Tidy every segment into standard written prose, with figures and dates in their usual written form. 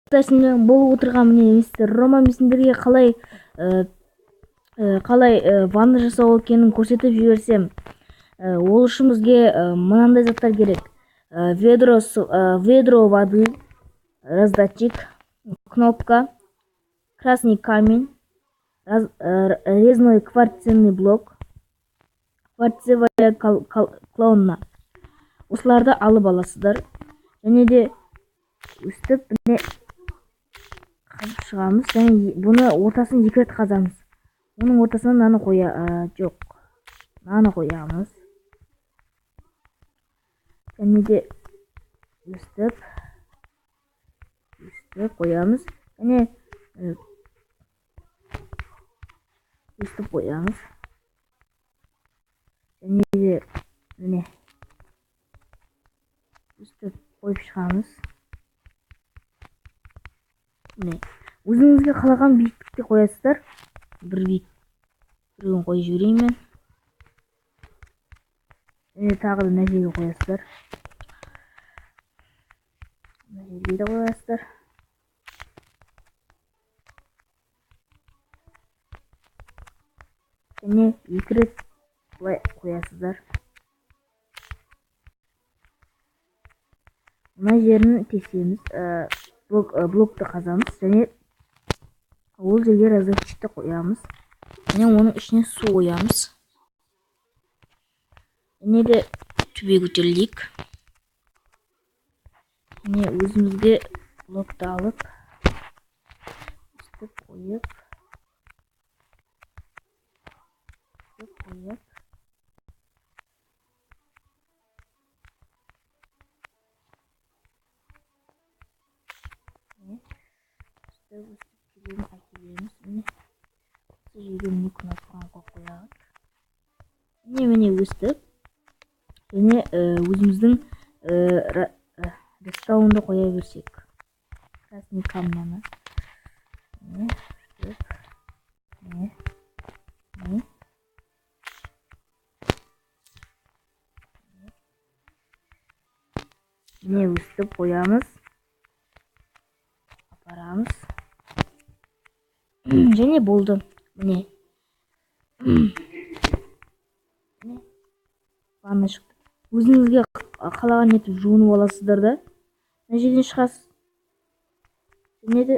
Болып отырған міне мистер Рома. Мен сендерге қалай ванна жасау екенін көрсетіп жіберсем, ол үшін бізге мынандай заттар керек. Ведро воды, раздатчик, кнопка, красный камень, резной кварцевый блок, кварцевая колонна. Осыларды алып аласыздар. Және де өстіп міне қазып шығамыз. Және бұны ортасын екі рет қазамыз. Оның ортасына мынаны қоя, жоқ, мынаны қоямыз. Және де өстіп қоямыз. Және өстіп қоямыз. Және де міне өстіп қойып шығамыз. Міне өзіңізге қалаған биіктікте қоясыздар. Бір биік біреуін қойып жіберейін мен. Және тағы да мына жерге қоясыздар. Мына жерге де қоясыздар. Және екі рет былай қоясыздар. Мына жерін тесеміз, блокты қазамыз және ол жерге раздатчикті қоямыз. Және оның ішіне су қоямыз. Және де төбе көтерілейік. Және өзімізге блокты алып, өстіп қойып, өстіп қойып, өстіп өстіп келеміз, әкелеміз. Міне осы жерге міне кнопканы қойып қояйық. Міне, міне өстіп. Және өзіміздің редстоунды қоя берсек. Красный камняны. Міне, өстіп. Міне, міне. Міне өстіп қоямыз. Апарамыз. Және болды. Міне. Міне. Ванна шықты. Өзіңізге қалаған етіп жуынып аласыздар да. Мына жерден шығасыз. Және де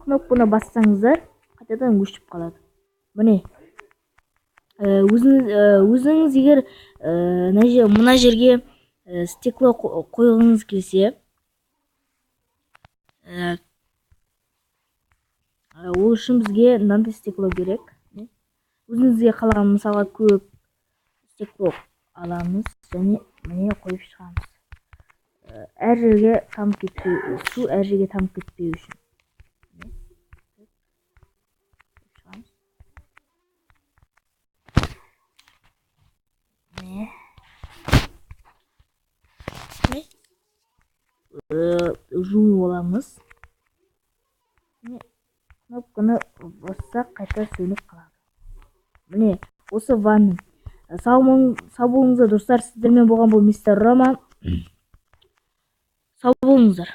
кнопканы бассаңыздар, қайтадан өшіп қалады. Міне. Өзіңіз егер мына жерге стекло қойғыңыз келсе, ол үшін бізге мынандай стекло керек. Өзіңізге қалаған, мысалға, көп стекло аламыз және міне қойып шығамыз. Әр жерге тамып кетпеу, су әр жерге тамып кетпеу үшін. Міне. Міне. Жуып аламыз. Міне, кнопканы бассақ қайта сөніп қалады. Міне, осы ванна. Сау болыңыздар, достар. Сіздермен болған бұл мистер Рома. Сау болыңыздар.